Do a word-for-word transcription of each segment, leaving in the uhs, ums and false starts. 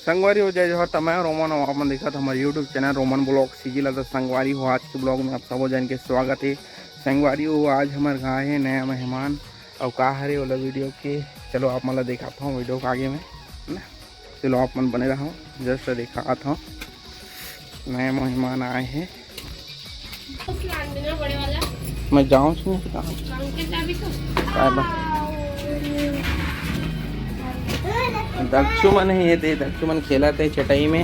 संगवारी हो, जय जोहार। त मैं रोमन, अउ आप मन देखत हमर YouTube channel Roman blog CG ला। त संगवारी हो, आज के ब्लॉग में आप सबो जन के स्वागत हे। संगवारी हो, आज हमर घर हे नया मेहमान, अउ का हरे ओला वीडियो के, चलो आप मन ला देखात हूँ वीडियो के आगे में, है ना? चलो आप मन बने रहो, जस्ट देखात हूँ, नया मेहमान आए हे। मैं जाऊँ नहीं कहाँ? काय बा? दक्षु मन हे, ये दे, दक्षु मन खेलत हे चटाई में,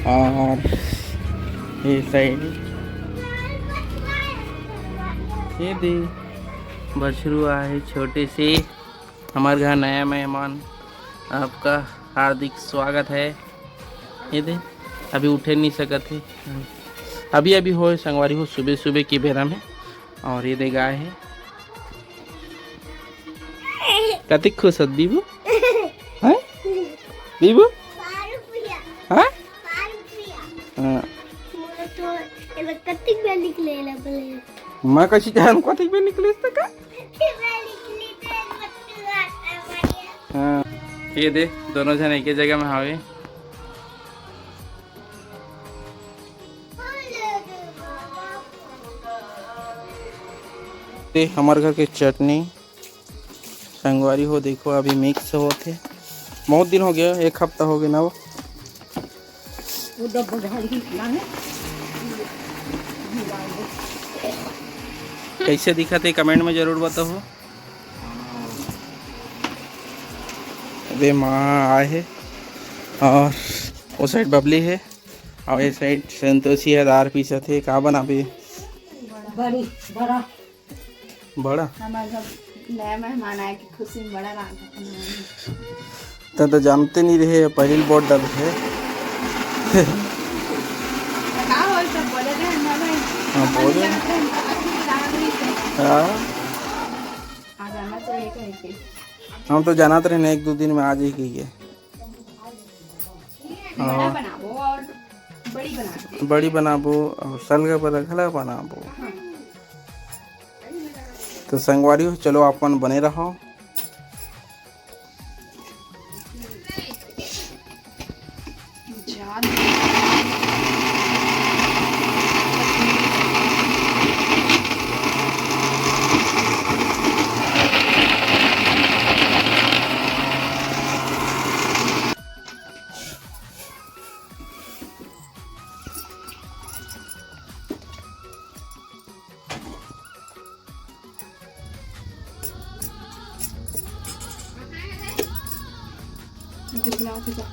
और ये साइड ये दे बछरू आहे छोटे से। हमर घर नया मेहमान, आपका हार्दिक स्वागत है। ये दे, अभी उठे नहीं सकत हे, अभी अभी होए संगवारी हो, सुबह सुबह की बेरा में। और ये दे गाय है। कतिक खुश हत बीबू? हैं? बीबू? हाँ? हाँ। मैं कतिक बेर निकले ला बोले। मैं कइसे जान कतिक बेर निकले त का? हाँ। ये दे, दोनों झन एक जगह में हावे। ये हमर घर के चटनी संगवारी हो, देखो अभी मिक्स होत हे। बहुत दिन हो गया, एक हफ्ता हो गया ना वो। वो डब्बा झाड़ी लाने। कइसे दिखत हे, कमेंट में जरूर बताओ। अबे माँ आए हे, और वो साइड बबली हे, और ये साइड संतोषी हे, दार पीसत हे। का बनाबे? बड़ी, बड़ा। बड़ा? हमारे घर नया मेहमान आए के खुशी में बड़ा रांधा बनाए। त तो जानते नहीं रहे, पहली बोर्ड डल है। का हो, सब बोले रहे ना भाई। हाँ, बोले। जानते हैं, आज भी बना रही है। हाँ। आ जाना चाहिए कहीं के। हम तो जानत रहे ना, एक दो दिन में आ जाएगी ये। बड़ा हाँ। बनाबो और बड़ी बनाबो। बड़ी बनाबो और सलगा बड़ा घला बनाबो। हाँ। तो संगवारी हो, चलो आप मन बने रहो।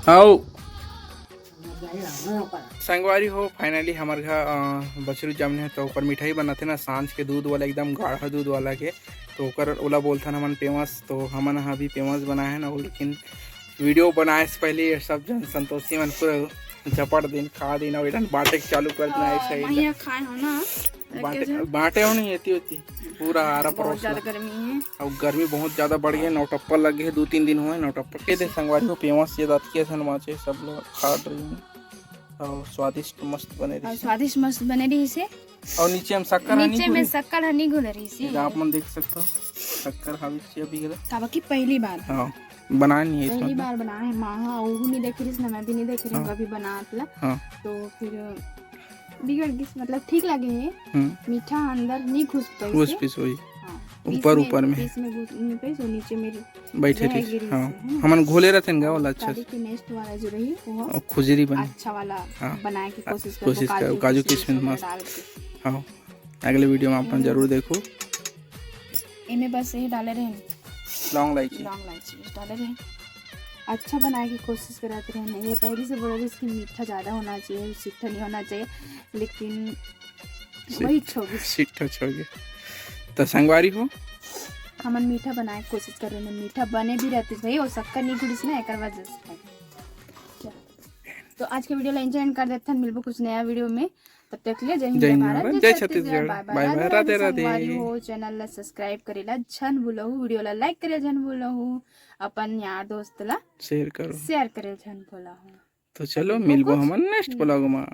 आओ। संगवारी हो, finally हमर घर, अ, बछरू जमने हे, तो ओकर मिठाई बनाथे ना, सांझ के दूध वाला, एकदम गाढ़ा दूध वाला के, तो ओकर, ओला बोलथन हमन पेमस। तो हमन ह अभी पेमस बनाए हन, अउ लेकिन वीडियो बनाए से पहले ये सब जन संतोषी मन पूरा झपट दिन, खा दिन, अउ एडन बांटे के चालू कर देना। हाँ, ऐसा ही महिया खाए हो ना। बांटे, बांटे हो नहीं, एती होती पूरा आरा बहुत परोस ज्यादा ला। गर्मी है। अब गर्मी बहुत ज्यादा बढ़ गई, नौटप्पा लग गए, दो तीन दिन हुए नौटप्पा। ये दे संगवारी हो, पेमस ये दांत के सन माचे सब लोग खा रही हैं। और स्वादिष्ट मस्त बने और रही। स्वादिष्ट मस्त बने रही से। और नीचे हम शक्कर हनी नीचे में घुली। शक्कर हनी घुल रही से। ये आप मन देख सकते हो, शक्कर हावी से अभी गला। काबर की पहली बार। हाँ, बनाए नहीं है पहली इसमें। बार बनाए है माँ, हाँ, वो नहीं देख रही ना, मैं भी नहीं देख रही हूँ हाँ। कभी बनात ला। हाँ। तो फिर बिगड़ गिस, मतलब ठीक लगे है। हम्म। मीठा अंदर नहीं घुस पाइस घुस है। पाइस वही। हाँ, ऊपर, ऊपर में। पीस में घुस नहीं पाइस, और नीचे में बैठे रह रही। गिरी हाँ। से, है ना? हमन घोले रहते हैं गा वाला अच्छा शादी से। के नेक्स्ट वाला जो रही, वो और खुजरी बने। अच्छा वाला हाँ। बनाए की कोशिश करबो, कोशिश करबो, काजू काजू किशमिश किशमिश वगैरह मस्त। डाल के। हाँ, अगले वीडियो में अपन हम्म। जरूर देखो। एमे बस ये डाले रहे। लौंग इलायची। लौंग इलायची बस डाले रहे। अच्छा बनाए की कोशिश करत रहे। ये पहली से बोला इसकी मीठा ज़्यादा होना चाहिए, मीठा नहीं होना चाहिए, लेकिन वही छोगी। सीठा छोगी। तो संगवारी हो, हमन मीठा बनाए के कोशिश कर रहे हैं, मीठा बने भी रहती भाई, और शक्कर नहीं घुलिस ना, एकर वजह से। चलो। तो आज के वीडियो ला एंजॉय कर देते हैं, मिलबो कुछ नया वीडियो में। तब तक के लिए जय हिंद, जय जय हिंद, भारत, जय जय छत्तीसगढ़। छत्तीसगढ़। बाय बाय, बाय बाय। राधे राधे। संगवारी हो, चैनल ला सब्सक्राइब करेला झन भूलहू, वीडियो ला लाइक करे झन भूलहू, अपन यार दोस्त ला शेयर करो। शेयर करे झन भूलहू। तो चलो, मिलबो कुछ हमन नेक्स्ट ब्लॉग में।